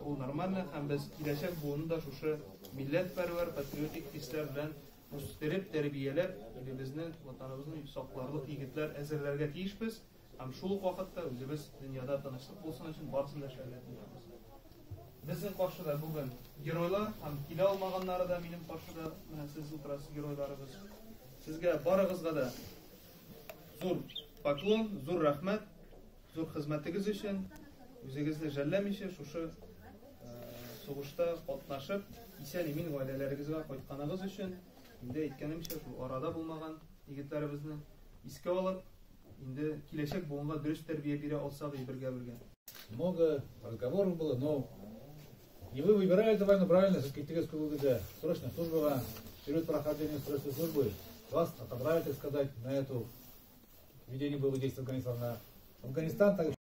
Ул нормально һәм без киләчәк буынны да шушы милләтпәрвәр, патриотик хисләр белән үстереп, тәрбияләп, илебезне, ватаныбызны сакларлык егетләр әзерләргә тиешбез. Һәм шул ук вакытта үзебез дөньяда тынычлык булсын өчен барысын да эшләргә тиешбез. Безнең каршыда бүген геройлар һәм килә алмаганнары да минем каршыда, менә сез утырасыз геройларыбыз. Сезгә барыгызга да зур поклон, зур рәхмәт, зур хезмәтегез өчен, үзегезне жәлләмичә шушы сугышта катнашып, исән-имин гаиләләрегезгә кайтканыгыз өчен, инде әйткәнемчә, шул арада булмаган егетләребезне искә алып, инде киләчәк буынга дөрес тәрбия бирә алсак бергә-бергә. Много разговоров было, но не вы выбирали эту войну, правильно, все-таки ТГС срочная служба, период прохождения срочной службы вас отобрали, так сказать, на эту ведение боевых действий Афганистана. Афганистан также.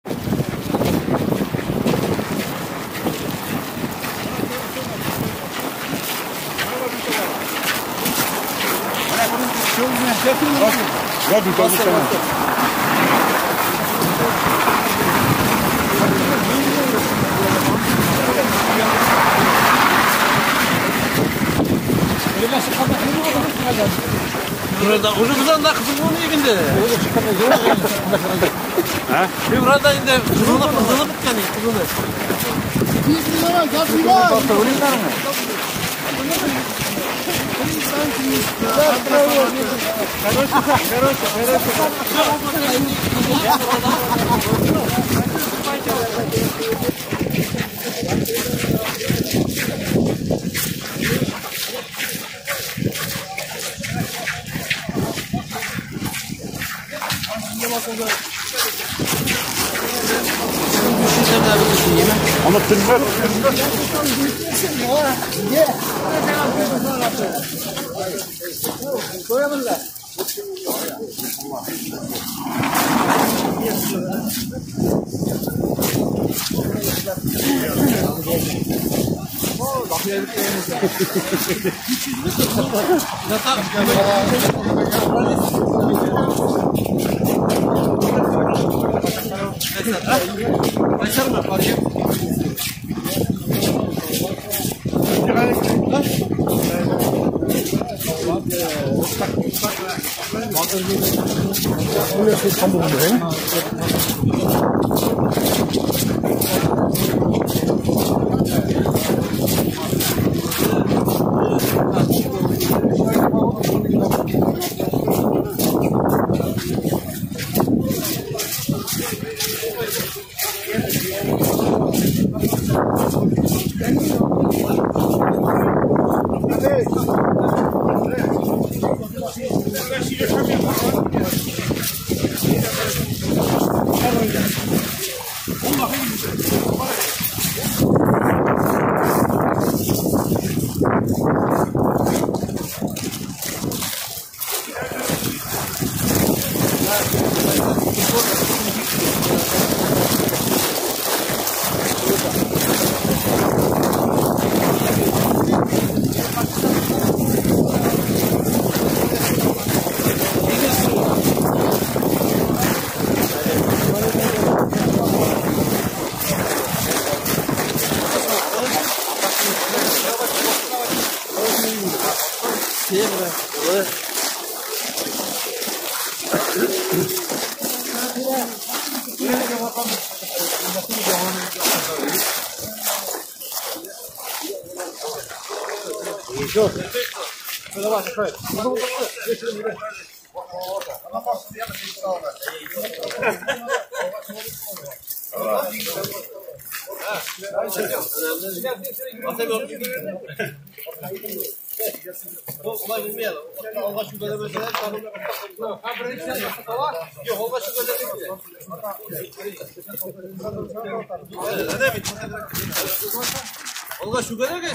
Уже кызылны инде. Февральда инде кызылны кызылы беткән кызылы. Алга шүгәләргә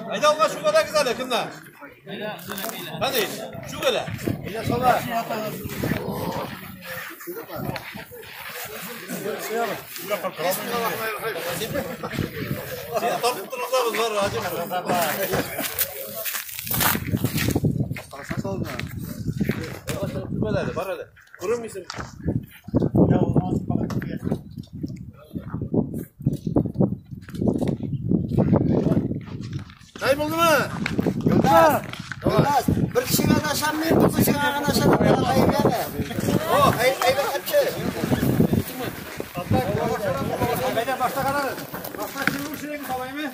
Haydi Allah şu kadar güzel yakında. Hadi şu kadar. Kayboldu mu? Yılmaz. Yılmaz. Bir kişiye adaşanmayayım, bir kişiye adaşanmayayım. Ayıp yani. Ayıp, ayıp, ayıp. Başta kararız. Başta çevirip şuraya salayım mı?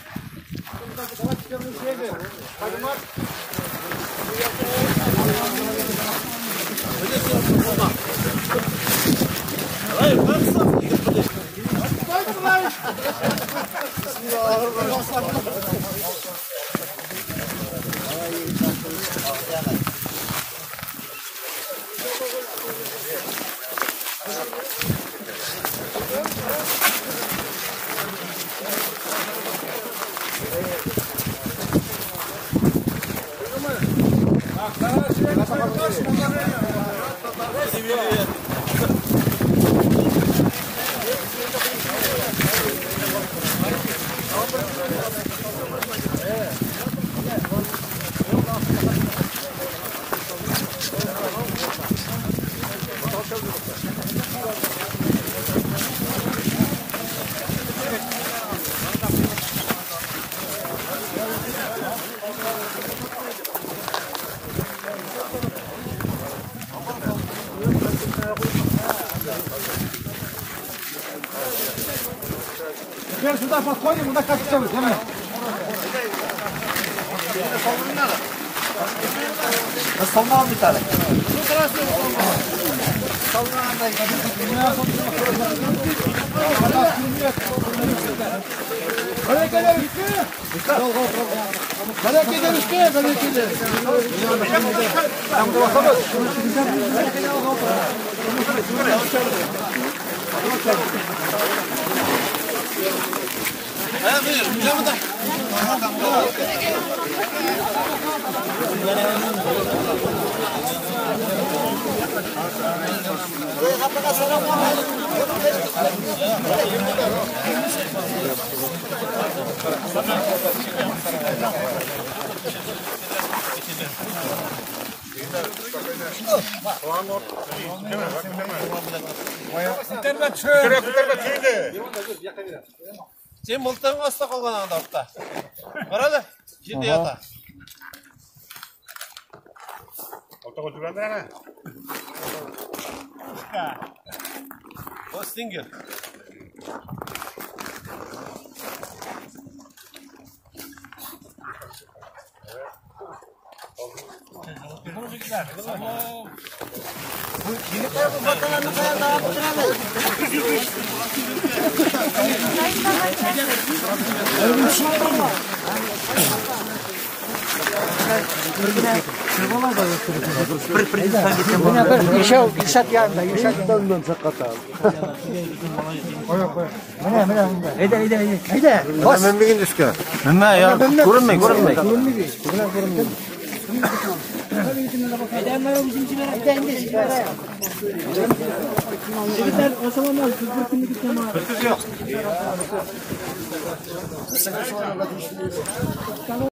Теперь сюда подходим, туда как все, давай. Sen mıltığın asla kalgan anda artta. Var hele, ciddi yata. Altta götüren de ne? O Stinger. Yigitler bu bakalarını bayağı daha bitiremeyiz. Илшат янында, Илшат янында. Менә, менә монда. Әйдә, әйдә, әйдә. Әйдә. Бас. Менмәгән өскә. Менмә, я, күренми, күренми. Әйдә инде җибәрә. Бер сүз юк.